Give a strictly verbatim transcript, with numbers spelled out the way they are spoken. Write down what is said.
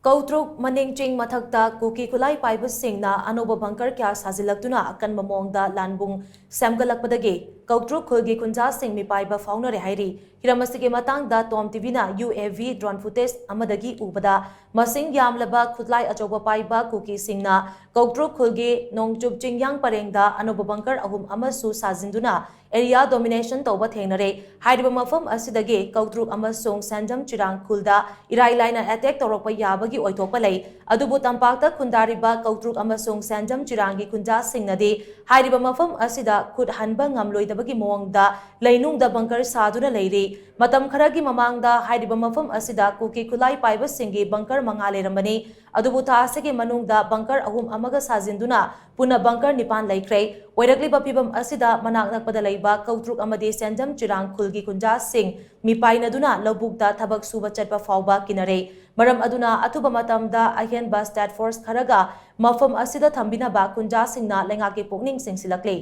ꯀꯧꯇ꯭ꯔꯨꯛ ꯃꯅꯤꯡ ꯆꯤꯡ ꯃꯊꯛꯇ ꯀꯨꯀꯤ ꯈꯨꯠꯂꯥꯏ ꯄꯥꯏꯕꯁꯤꯡꯅ ꯑꯅꯧꯕ ꯕꯪꯀꯔ ꯀꯌꯥ ꯁꯥꯖꯤꯜꯂꯛꯇꯨꯅ ꯑꯀꯟꯕ ꯃꯑꯣꯡꯗ ꯂꯥꯟꯕꯨꯡ ꯁꯦꯝꯒꯠꯂꯛꯄꯗꯒꯤ ꯀꯧꯇ꯭ꯔꯨꯛ ꯈꯨꯜꯒꯤ ꯈꯨꯟꯖꯥꯁꯤꯡ ꯃꯤꯄꯥꯏꯕ ꯐꯥꯎꯅꯔꯦ ꯍꯥꯏꯔꯤ꯫ ꯍꯤꯔꯝ ꯑꯁꯤꯒꯤ ꯃꯇꯥꯡꯗ ꯇꯣꯝ ꯇꯤꯚꯤꯅ U A V drone footage ꯑꯃꯗꯒꯤ ꯎꯕꯗ, ꯃꯁꯤꯡ ꯌꯥꯝꯂꯕ ꯈꯨꯠꯂꯥꯏ ꯑꯆꯧꯕ ꯄꯥꯏꯕ ꯀꯨꯀꯤꯁꯤꯡꯅ ꯀꯧꯇ꯭ꯔꯨꯛ ꯈꯨꯜꯒꯤ ꯅꯣꯡꯆꯨꯞ ꯆꯤꯡꯌꯥꯡ ꯄꯔꯦꯡꯗ ꯑꯅꯧꯕ ꯕꯪꯀꯔ ꯑꯍꯨꯝ ꯑꯃꯁꯨ ꯁꯥꯖꯤꯟꯗꯨꯅ area domination ꯇꯧꯕ ꯊꯦꯡꯅꯔꯦ꯫ ꯍꯥꯏꯔꯤꯕ ꯃꯐꯝ ꯑꯁꯤꯗꯒꯤ ꯀꯧꯇ꯭ꯔꯨꯛ ꯑꯃꯁꯨꯡ ꯁꯦꯟꯖꯝ ꯆꯤꯔꯥꯡ ꯈꯨꯜꯗ ꯏꯔꯥꯏ ꯂꯥꯏꯅ attack ꯇꯧꯔꯛꯄ ꯌꯥꯕꯒꯤ ꯑꯣꯏꯊꯣꯛꯄ ꯂꯩ꯫ ꯑꯗꯨꯕꯨ ꯇꯝꯄꯥꯛꯇ ꯈꯨꯟꯗꯥꯔꯤꯕ ꯀꯧꯇ꯭ꯔꯨꯛ ꯑꯃꯁꯨꯡ ꯁꯦꯟꯖꯝ ꯆꯤꯔꯥꯡꯒꯤ ꯈꯨꯟꯖꯥꯁꯤꯡꯅꯗꯤ ꯍꯥꯏꯔꯤꯕ ꯃꯐꯝ ꯑꯁꯤꯗ ꯈꯨꯠ ꯍꯟꯕ ꯉꯝꯂꯣꯏꯗꯕꯒꯤ ꯃꯑꯣꯡꯗ ꯂꯩꯅꯨꯡꯗ ꯕꯪꯀꯔ ꯁꯥꯗꯨꯅ ꯂꯩꯔꯤ꯫ ꯃꯇꯝ ꯈꯔꯒꯤ ꯃꯃꯥꯡꯗ ꯍꯥꯏꯔꯤꯕ ꯃꯐꯝ ꯑꯁꯤꯗ ꯀꯨꯀꯤ ꯈꯨꯠꯂꯥꯏ ꯄꯥꯏꯕꯁꯤꯡꯒꯤ ꯕꯪꯀꯔ ꯃꯉꯥ ꯂꯩꯔꯝꯕꯅꯤ꯫ ꯑꯗꯨꯕꯨ ꯊꯥ ꯑꯁꯤꯒꯤ ꯃꯅꯨꯡꯗ ꯕꯪꯀꯔ ꯑꯍꯨꯝ ꯑꯃꯒ ꯁꯥꯖꯤꯟꯗꯨꯅ ꯄꯨꯟꯅ ꯕꯪꯀꯔ ꯅꯤꯄꯥꯟ ꯂꯩꯈ꯭ꯔꯦ꯫ ꯑꯣꯏꯔꯛꯂꯤꯕ ꯐꯤꯚꯝ ꯑꯁꯤꯗ ꯃꯅꯥꯛ ꯅꯛꯄꯗ ꯂꯩꯕ ꯀꯧꯇ꯭ꯔꯨꯛ ꯑꯃꯗꯤ ꯁꯦꯟꯖꯝ ꯆꯤꯔꯥꯡ ꯈꯨꯜꯒꯤ ꯈꯨꯟꯖꯥꯁꯤꯡ ꯃꯤꯄꯥꯏꯅꯗꯨꯅ ꯂꯧꯕꯨꯛꯇ ꯊꯕꯛ ꯁꯨꯕ ꯆꯠꯄ ꯐꯥꯎꯕ ꯀꯤꯅꯔꯦ꯫ ꯃꯔꯝ ꯑꯗꯨꯅ ꯑꯊꯨꯕ ꯃꯇꯝꯗ ꯑꯍꯦꯟꯕ state force ꯈꯔꯒ ꯃꯐꯝ ꯑꯁꯤꯗ ꯊꯝꯕꯤꯅꯕ ꯈꯨꯟꯖꯥꯁꯤꯡꯅ ꯂꯩꯉꯥꯛꯀꯤ ꯄꯨꯛꯅꯤꯡ ꯆꯤꯡꯁꯤꯜꯂꯛꯂꯤ꯫